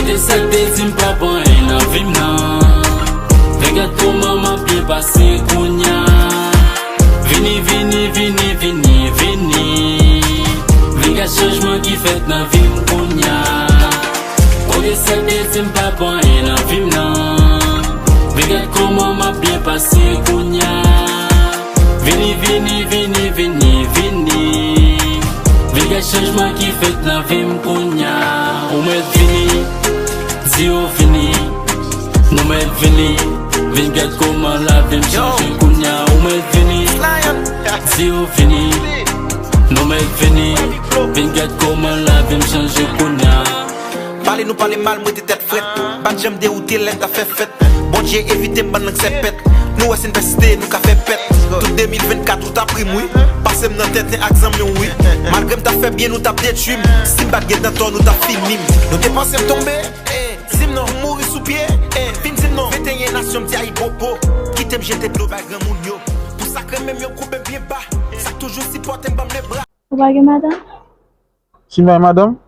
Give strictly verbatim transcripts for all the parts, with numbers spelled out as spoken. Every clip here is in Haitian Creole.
Te sa k te di m pa pran anyen nan vi m nan. Men gad kòman m ap byen pase kounya. Vini, vini, vini, vini, vini. Men gad chanjman ki fèt nan vi m kounya. Kote sa k te di m pa pran anyen nan vi m nan. Men gad kòman m ap byen pase kounya. Vini, vini, vini, vini, vini. Vin gad chanjman ki fèt nan vi m kounya. Ou mèt vini, di yo vini. Nou mèt vini, vin gad kòman lavi m chanje kounya. Ou mèt vini, di yo vini. Nou mèt vini, vin gad kòman lavi m chanje kounya. Pale nou pale mal, mwen te tèt frèt. Pa t janm dewoute lè n t ap fè fèt. Bondye evite m bann lang sèpèt. Nou wè si n pèsiste, nou ka fè pèt. Tout de mil vennkat ou t ap ri m, wi. Pase m nan tenten ak zanmi w, wi. Malgre m t ap fè byen, nou t ap detwi m. Si m pa t gen dan tò, nou t ap fini m. Nou te panse m tonbe, eh, di m non, m mouri sou pye, eh, vin di m non. Venteyen nasyon, m di ayibobo. Kite m jete dlo bay granmoun yo. Pou sa k renmen m yo, m koube m byen ba. Sa k toujou sipòte m, ban m lebra. Ou pa gen madanm? Si m bay madanm?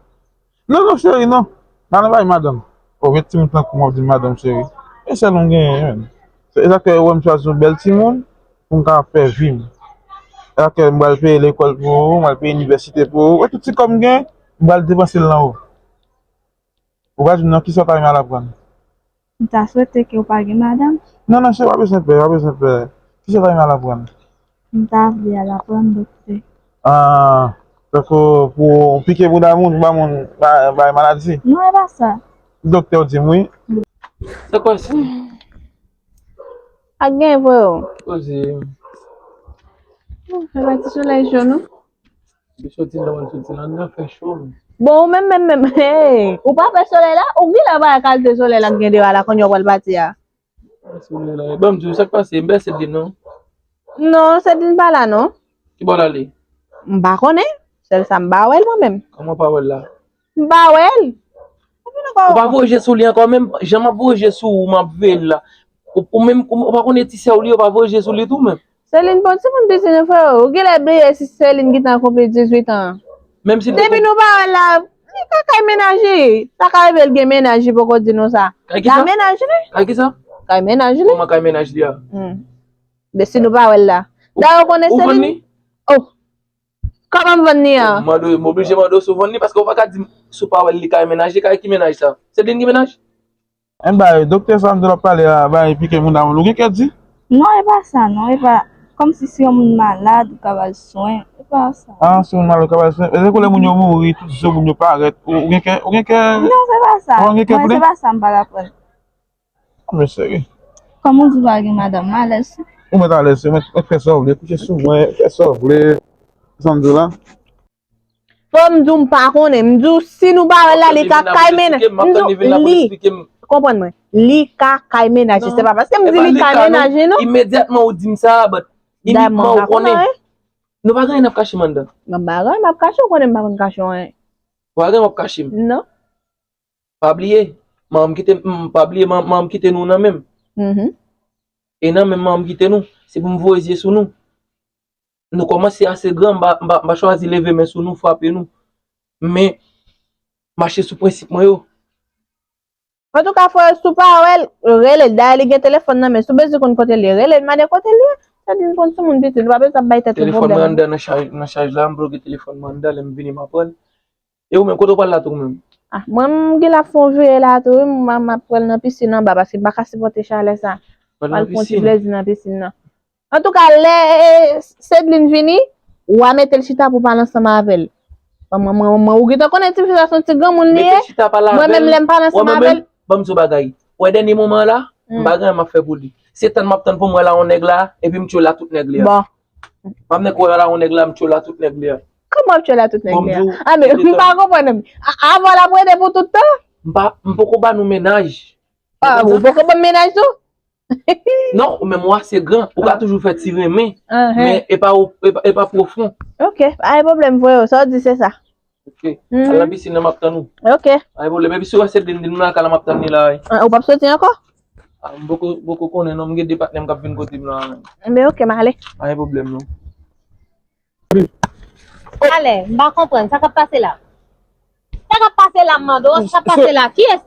Non, non, cheri, non. Pa nan bay madanm. O, met timoun tankou m ap di m madanm, cheri. E sèl ou genyen, menm. Se sa k fè ou wè m chwazi yon bèl timoun pou m ka fè vi m. E sa k fè m pral peye lekòl pou ou, m pral peye inivèsite pou ou. E tout ti kòb m gen, m pral depanse l nan ou. Ou pa di m non, kisa w ta renmen al aprann? M ta swete ke w pa gen madanm. Non, non, cheri, pa bezwen pè, pa bezwen pè. Kisa w ta renmen al aprann? M ta vle al aprann doktè. Ah, tankou pou pike bouda moun, ba moun, ba, bay maladi? Non, e pa sa. Doktè w di m wi. Sa k pase? Ak gen vre w. Koze. Fè pa ti solèy cho nou. Li soti nan, li soti nan, nan fè cho, men. Bon, ou menm, menm, menm, hey, ou pa pè solèy la? Ou genlè pa wè kalite solèy la k gen deyò a la, kounye a w pral pati a. Solèy la, ban m di w sa k pase, m pè Sedlin non. Non, Sedlin pa la non. Ki bò l ale? M pa konnen, sèl sa m pa wè l mwen menm. Kòman w pa wè l la? M pa wè l. Ou pa voye je sou li ankò, menm jan m ap voye je sou ou, m ap veye l la. Ou, ou menm, ou, ou pa konnen ti sè w li, ou pa voye je sou li tou menm. Selin bon timoun piti nou frè, ou genlè bliye si Selin gentan konpli dizuit an. Menm si l te Depi nou pa wè l la, li ka kay mennaj li. Sa ka rive l gen mennaj li poko di nou sa. Kay kisa? Kay mennaj li. Kay kisa? Kay mennaj li. Kòman kay mennaj li a? Hmm. De si nou pa wè l la. Dayè ou konnen Selin? Ou vann li? Oh. Kòman m vann li a? M mande, m oblije mande w si w vann li, paske ou pa ka di m si w pa wè l li kay mennaj li, kay ki mennaj sa? Selin gen mennaj? Enben, doktè sa m di w ap pale a, bay pike moun nan moun, ou gen kè di? Non, e pa sa, non, e pa. Kòmsi si yon moun malad, ou ka ba l swen, e pa sa. Ah, si yon moun malad, ou ka ba l swen. E se kou lè moun yo mouri, tout zo moun yo parèt, ou, ou gen kè, ou gen kè. Non, se pa sa. Ou gen kè mwen, se pa sa m pral aprann. Mwen sere. Kòm ou di w pa gen madanm, m alèz tou. Ou mèt alèz, ou mèt, mèt fè sa w vle, kouche sou mwen, fè sa w vle. Sa m di w la. Fò m di w m pa konnen. M di w si nou pa wè l la, li ka kay mennaj. M di w li. Konprann mwen. Li ka kay mennaj li. Se pa paske m di li kay mennaj li non. Imedyatman ou di m sa, but inikman ou konnen. Nou pa gen anyen n ap kache m anndan. Mwen pa gen anyen m ap kache, ou konnen m pa konn kache anyen. Ou pa gen anyen w ap kache m. Non. Pa bliye, manman m kite, m, pa bliye, man, manman m kite nou nan men m. Mhm. E nan men m manman m kite nou, se pou m voye zye sou nou. Nou kòmanse ase gran, m pa, m pa, m pa chwazi leve men sou nou, frape nou. Men, mache sou prensip mwen yo. Antouka, frè, si w pa wè l, rele l. Dayè, li gen telefòn nan men. Si w bezwen konn kote l ye, rele l, mande kote l ye. Sa di m konn sou moun pitit, ou pa bezwen ap bay tèt ou pwoblèm. Telefòn mwen anndan nan chaj, nan chaj la, m bloke telefòn mwen anndan, lè m vini, m ap pran l. E ou menm, kote w pral la tou ou menm? Ah, mwen, m genlè ap fè yon vire la tou, wi, m, m ap pral nan pisin anba, paske m pa ka sipòte chalè sa. Pral nan pisin? M al fè yon ti plezi nan pisin nan. Antouka, lè, eh, Sedlin vini, w a mete l chita pou pale ansanm avè l. Mwen, mwen, mwen, mwen, ou gentan konnen tifi sa se yon ti granmoun li ye. Mete chita pale avè l. Mwen menm, lè m pale ansanm avè l. Ban m di w bagay. Ou wè dènye moman an la, m pa gen anyen m ap fè pou li. Se tann m ap tann pou m wè l a yon nèg la, epi m tchole a tout nèg li a. Bon. M ap nèk wè la yon nèg la, m tchole a tout nèg li a. Kòman w ap tchole a tout nèg li a? Bon, m di w, ah, men m pa konprann. A, avan l ap rete pou tout tan? M pa, m poko ba nou mennaj. Ah, ou poko ban m mennaj tou? Non, ou menm ou ase gran, ou ka toujou fè ti renmen, men e pa, e pa, e pa pwofon. Ok, pa gen pwoblèm, freo, sa w di se sa. Ok. Al nan pisin nan, m ap tann ou. Ok. Pa gen pwoblèm. Epi si w wè se Dendin m lakay la, m ap tann li la, wi. Ah, ou p ap soti ankò? Ah, m poko, poko konnen non, m gen de patnè m k ap vin kote m la, wi. Enben, ok, m ale. Pa gen pwoblèm non. Ale, m pa konprann, sa k ap pase la? Sa k ap pase la, m mande w, sa k ap pase la? Kiyès?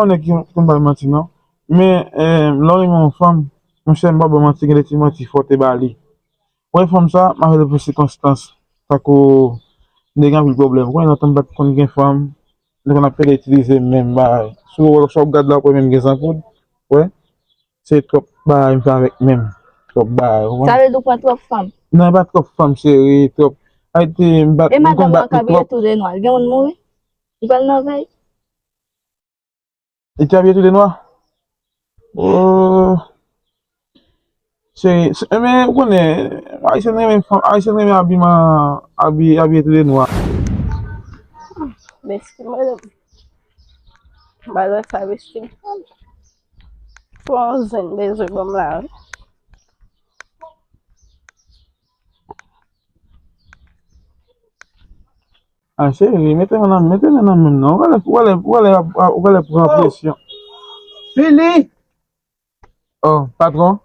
pa yon nèg ki konn bay manti, non. Men, eh, lè w renmen yon fanm, monchè, m pa ba w manti, gen de ti manti fò w te ba li. Wè, fanm sa, m avè l pou sikonstans. Tankou, m te gen anpil pwoblèm. Ou konnen, lontan m pa t konn gen fanm, m te konn ap pede itilize menm bagay. Si w wè, sa w ap gad la, w ap wè menm gen zankoud. Wè. Se twòp bagay m fè avèk menm. Twòp bagay, ou konprann? Sa vle di w pran twòp fanm? Non, e pa twòp fanm, cheri, twòp. Ayiti, m pa, e m konn madanm nan bat li k abiye twòp. Tou de nwa, l gen moun mouri? Li pral nan vèy? Li te abiye tou de nwa? Oh. Cheri, se, men, ou konnen, Ayisyen renmen fanm, Ayisyen renmen abiman, abi, abiye tou de nwa. Mèsi, madanm. Madanm sa, mèsi. Twa zen bezwen ban m la, wi. A, cheri, mete men nan, mete men nan men m non. Ou genlè, ou genlè, ou genlè, ou genlè pran presyon. Fini! Oh, patwon.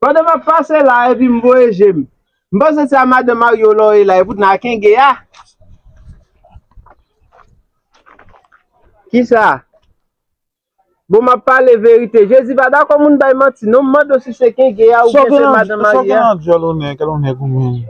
Pandan m ap pase la, epi m voye je m. M panse se a madanm Mario lòye la, epoutan a Kenge a. Kisa? Bon, m ap pale verite. Jezi pa dakò moun bay manti. Non, m mande w si se Kenge a oubyen se madanm Maria. Sòti nan dyòl ou nèg, kèl ou nèg ou menm.